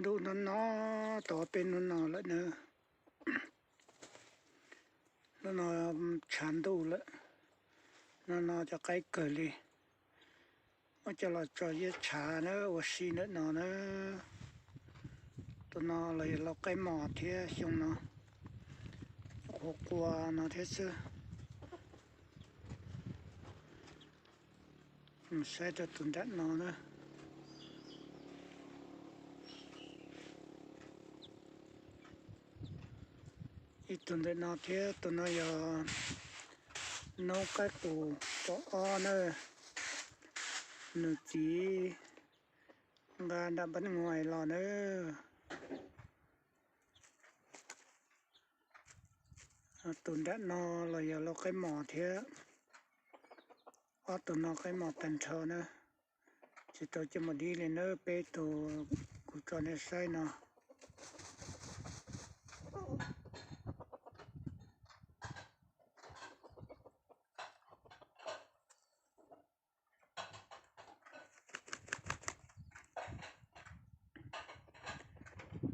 Ntuj no no, tau peb hnub no lawm na. Hnub no tshav ntuj lawm, hnub no cov qaib kawg li. Muab coj los tso ziab tshav na, ua si ntawm no na. Tus no los yog lau qaib mos thiab xyoo no, qhuav qua no thiab xwb. Saib rau tus nram no na. Ib tug ntawm no thiab, tus no yog noob qaib qus tom ob na. Nws txiv nqa nram npab nguais los na. Tus nram no los yog lau qaib mos thiab. Ob tug no qaib mos tag nrho na. Tsis tau coj mus dib li na, peb tug kuv tso nej saib no.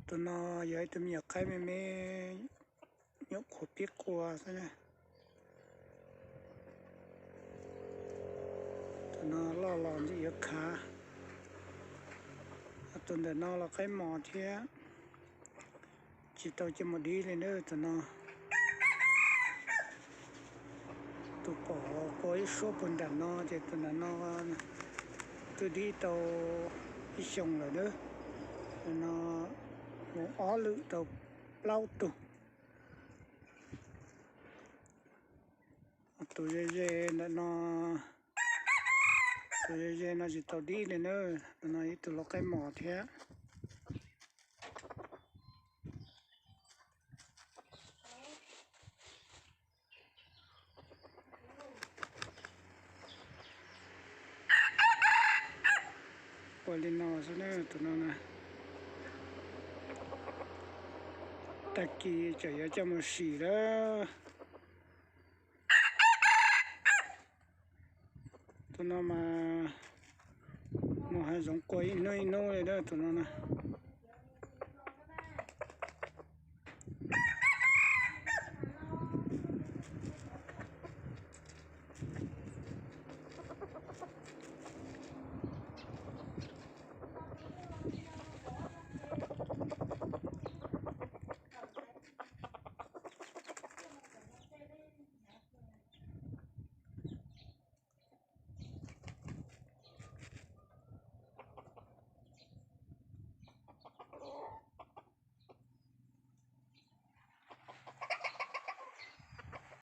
Tus no yog ib tug me nyuam qaib me me, nyuam qhuav pib qua xwb na. Tus no loj los ntxim yuav khav. Tus ntawm no los qaib mos thiab. Tsis tau coj mus dib li na tus no. Tus pom qua ib suab puag nram no ces tus nram no twb dib tau ib xyoos lawm na. Tus no mus ob lwm tau plaub tug. Tus ze ze ntawm no, tus ze ze no tsis tau dib li na. Tus no ib tug lau qaib mos thiab. Ua li no xwb na tus no na. Tag kis tseem yuav coj mus sim lawm. Tus no mas mus hav zoov qua ib hnub ib hnub li na tus no na.